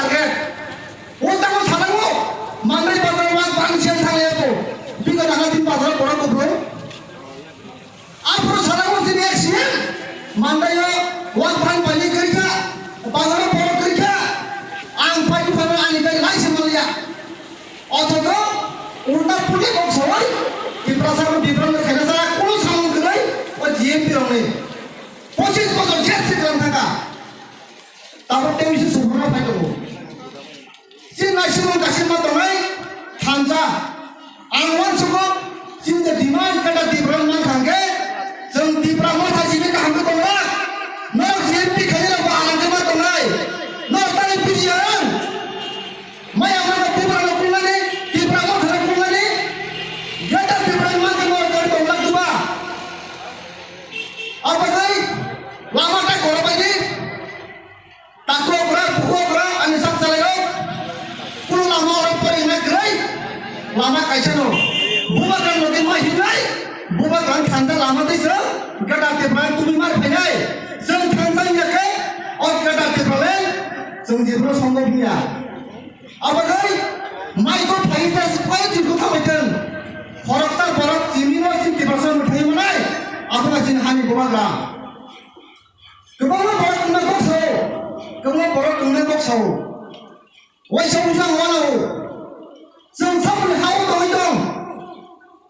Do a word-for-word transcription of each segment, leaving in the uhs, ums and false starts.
target. O tamo salango, Mandai bazar wak bang siyan thangya to. Biko nana din bazar borok kublo. Aphuru salango chini action, Mandai o wak bang paini kwrwikha, bazar o borok kwrwikha. Ang pai buphano ani kai lai se manliya. Othocho ulta puli kok sawai, Tiprasa no Tiprasa no khaina sara kuno samung kwrwi o G M P rokni. Pochis bosor jel se kwlang thangkha. Tabuk tei bisi suphurma phai tongo. Chini naisimung kasimma tongnai thansa. Ang uansukgo chini je demand kata Tipra wng mankha hwnkhe, chwng Tipra motha simi kaham khe tonglak. Norok G M P khairokbo alang khe ma tongnai. Norok tani bujiya ang. Maya mano Tipra no kulnani, Tipra motha no kulnani. Greater Tipra wng mankhe norok tani tonglak duba. Abagwi lama ta korobaidi. Takhuk rak, bukhuk rak, ani sak salai rok. Kunu lama orang pori na gerai. Lama kaisa no. Bubagra logi ma hinai. Bubagra thanda lama tei se. Gada te bang tumi mar phainai. Seng thanda ya ke. O gada te balen. Seng jibro songgo buya. Abagai. Mai ko phai ta se koi jibro thamai teng. Khorok ta borok chimi no chin te basa muthai manai. Abuna chin hani bubagra. Kwbangma borok wngna kok sao, kwbangma borok wngna kok sao. Waisa wngsa ang wanao. Chwng samani ha-o tongwi tong.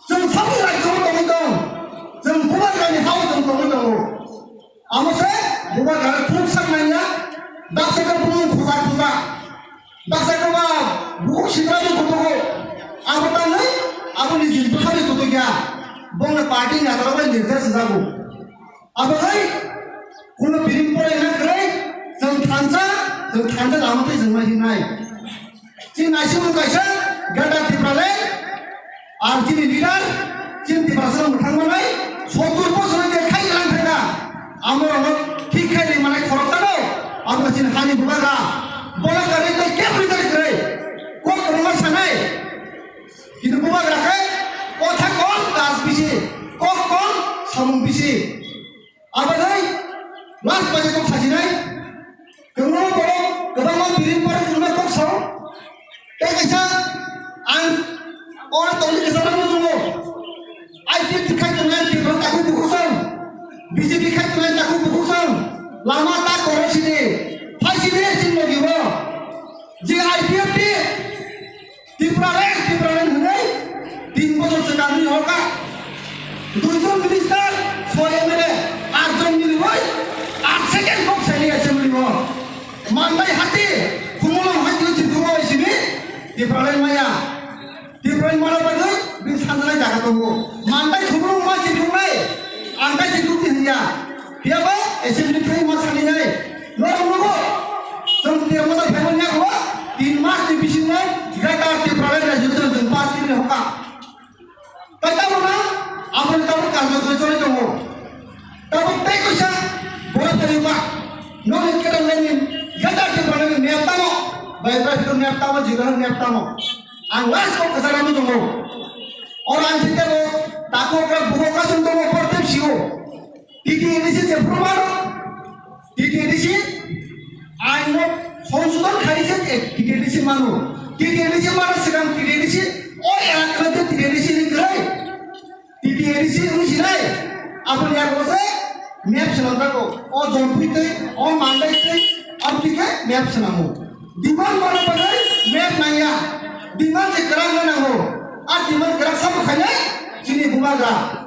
Chwng samani rajyo-o tongwi tong. Chwng bubagrani ha-o chwng tongwi tongo. Amo se bubagrani khuk sak nangya. Baksa khe bumung khusa khusa. Baksa khe ba bukhuk sitra bo kutugo. Abo tangwi aboni jil bwkhani kutukya. Bongni party ni adarok bai nirkhe swnjago. Abagwi kuno biring pore na kwrwi, chwng thansa, chwng thansa lama twi chwng ma hinai. Chini naisingmung kaisa Greater Tipraland, ar chini leader, chini Tiprasa mwthang manai, sottur bosor je khai lang thangkha. Amorokno thik khai ri manai khorok tano, abo chini hani bubagra, bola kwrwi tei kebri tari kwrwi, kok kwbangma sanai. Kintu bubagra khe kotha kom, kaj bisi, kok kom, samung bisi. Abagwi last bai kok sajinai. Kwbangma borok, kwbangma biring borok kwbangma kok sao. Tei kaisa ang oro tongwi kwcharo muchungo. I P F T khai tongnai Tripura takhuk bukhuk song. B J P khai tongnai takhuk bukhuk song. Lama ta koro sini. Phai sini chini logi bo. Je I P F T Tipraland, Tipraland hwnwi tin bochor swkang wngwi hor kha. Duijon minister, soi M L A, atjon miliwi at second kok saini assembly o. Mandai hati, Khumulwng hati o chirkhukma bai simi Tipraland maya. Tipraland mana bagwi bini sanjanai jaga tongo. Mandai Khumulwng ma chirkhuknai, ang tai chirkhukdi hwnya. Phiyaba assembly thai ma saninai. Norok nugo. Chwng tei motor phaiman yak ho. Tin mas ni bisingo Greater Tipraland resolution chwng pass kiri hoka. Tai tamo na, abo ni tamo karjo koi choli tongo. Tamo tei koisa bora thai ba. Noni kedam leni Greater Tipraland ni map tamo. Bai bai map tamo, jigar map tamo. Ang last ko kasara mo tongo. Oro ang sitebo tako ka buko kasung tongo portep siu. T T A D C je phuru mano, T T A D C aino songsodhon khai se T T A D C mano. T T A D C mano swkang T T A D C o elakano T T A D C ni kwrwi. T T A D C wng sinai. Aboni yago se map swnamjago. O Jompui tei, o Mandai tei, aboni khe map swnamo. Demand mano bagwi map nangya. Demand se kwrak nango. A demand kwrak sabo khainai chini bubagra.